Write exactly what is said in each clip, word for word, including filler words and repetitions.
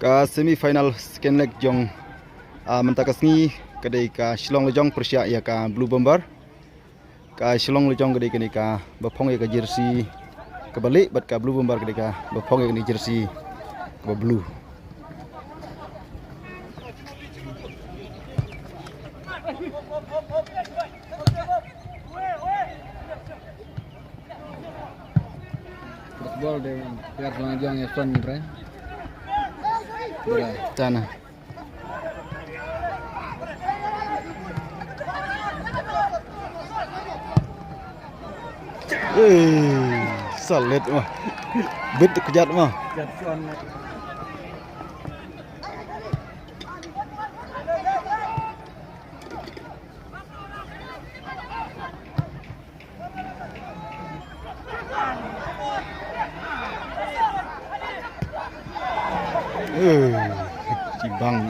Ka semi final second leg jong, ah, mynta ka sngi ka dei ka Shillong Lajong pyrshah ïa ka Blue Bomber. Ka Shillong Lajong ka dei kane kaba phong ïa ka jersey kaba lieh bad ka Blue Bomber ka dei kaba phong ïa kane ka jersey kaba blue. Football de, biar Shillong Lajong ïa Son ni, Bray. Tana. Eh, salit mah. Bit kejat mah. Eh, Cibang.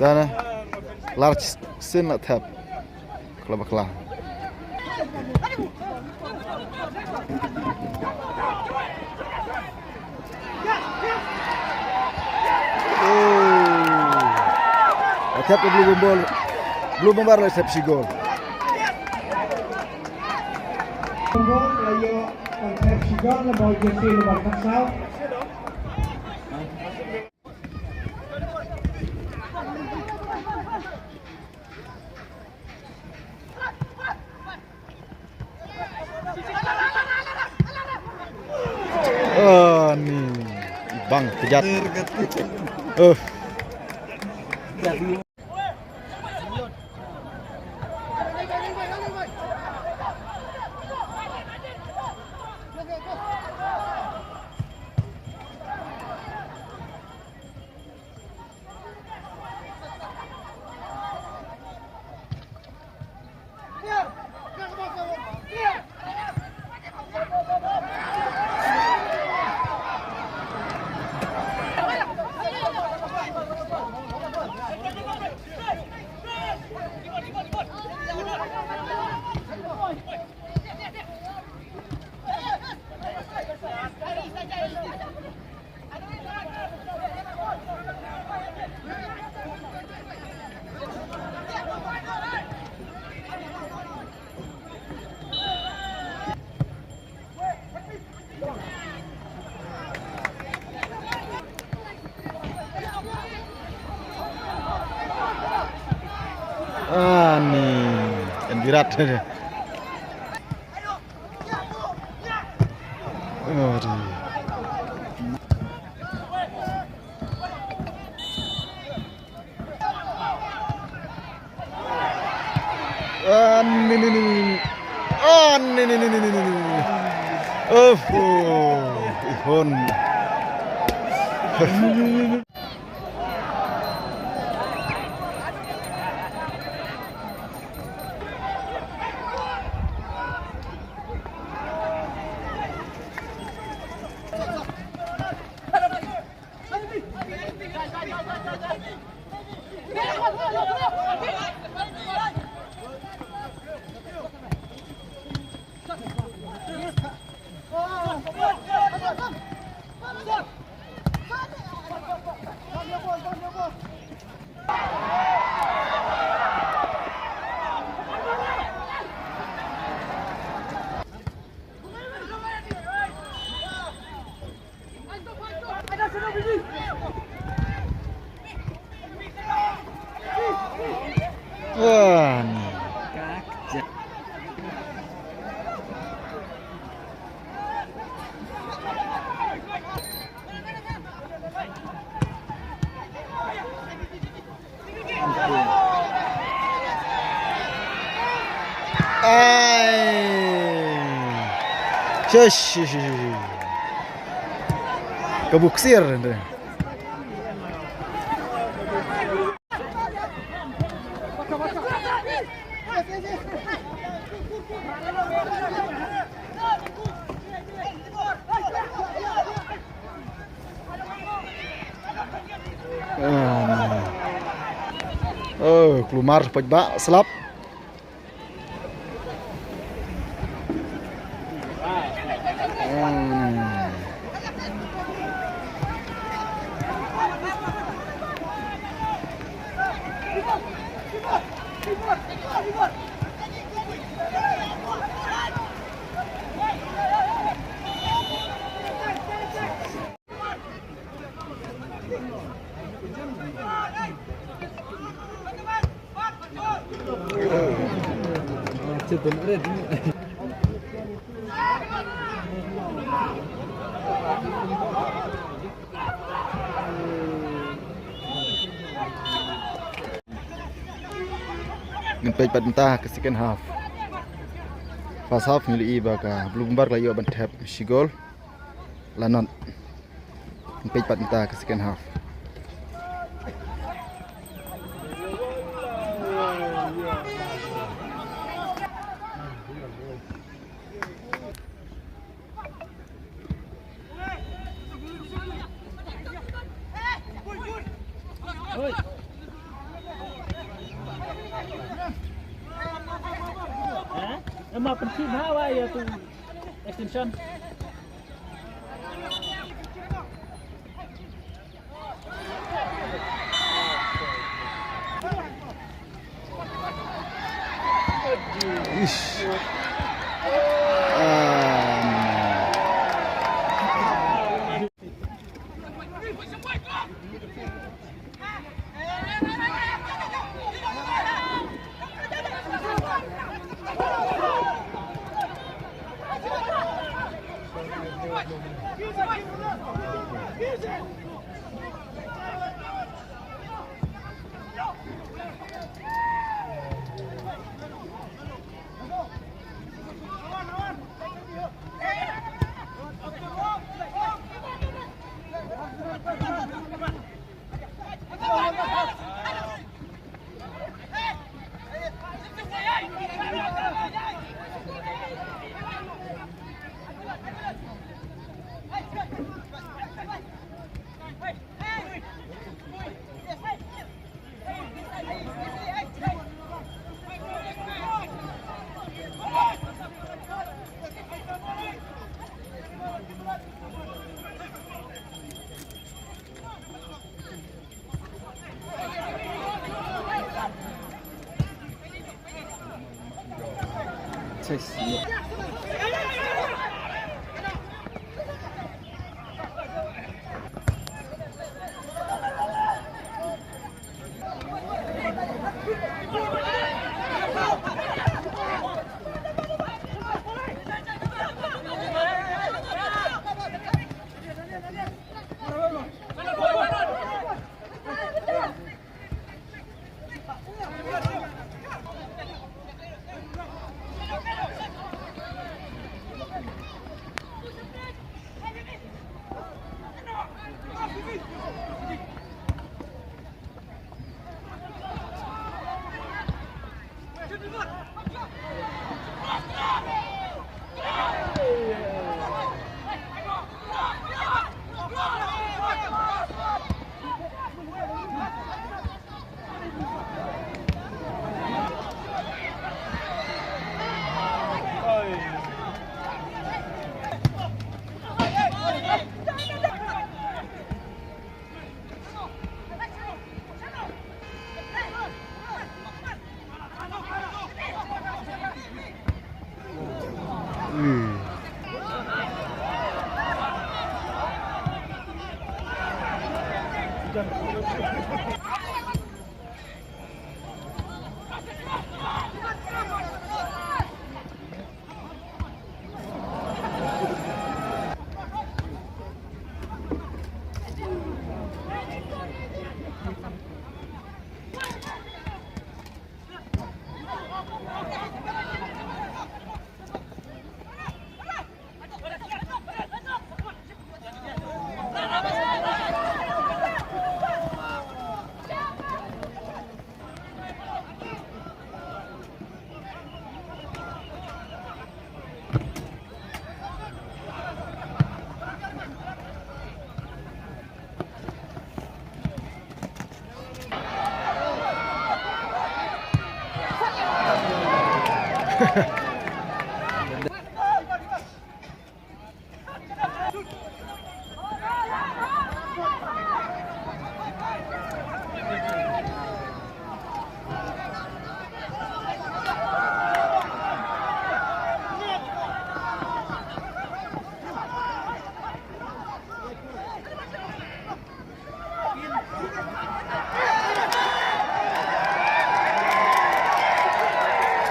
Tana, large sin la thep. Kla bakla. Oh. Attack Blue Bomber. Blue Bomber la thep shi gol. Bomber la ïoh ban thep shi gol na ball jersey number khatsaw. Ah, ni bang kejat. Eh. Ah, ni. Kan Virat. Aduh. Ah, ni, ni, ni, ni. Ah, ni, ni, ni. Oh, oh. Ihon. Wan. Ai. Shush, shush, shush, shush. Ka buksir. Oh, kulmar paidbah slap. Ngin peit pat mynta ka second half. First half ngi la ïohi ba ka Blue Bomber ka la ïoh ban thep shi gol. La not. Ngin peit pat mynta ka second half. Em ma pynthih bha wa ïa tu extension. Ish. Ah.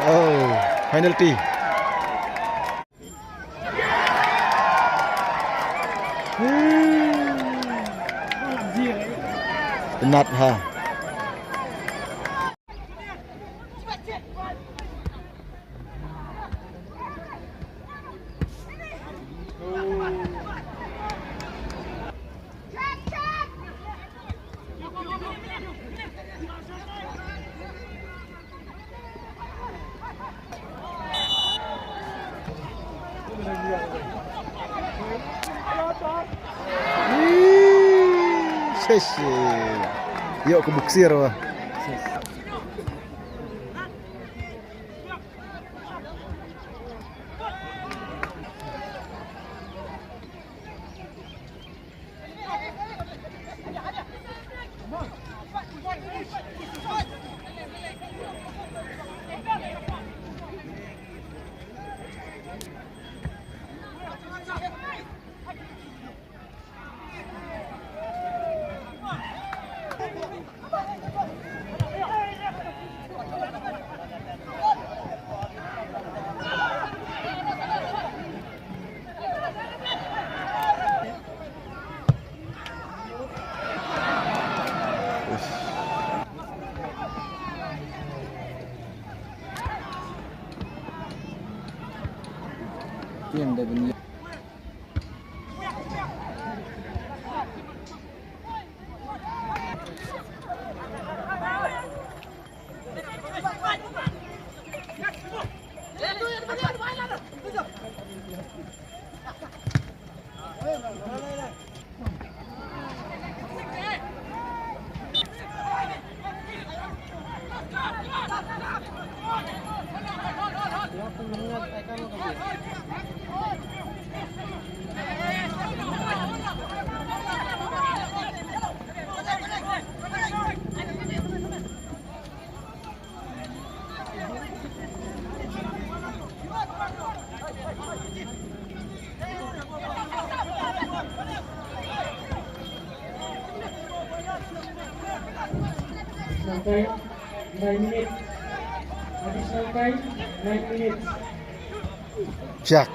Oh, penalty. Penat ha. Shisha. Ïoh ka buksir ba. Additional time, nine minutes. Additional time, nine minutes. Piak.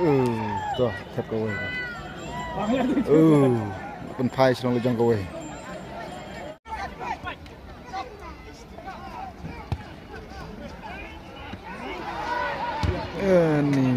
Uh, to, thep kawei. Uh, pynphai shnong la jong kawei. Ani.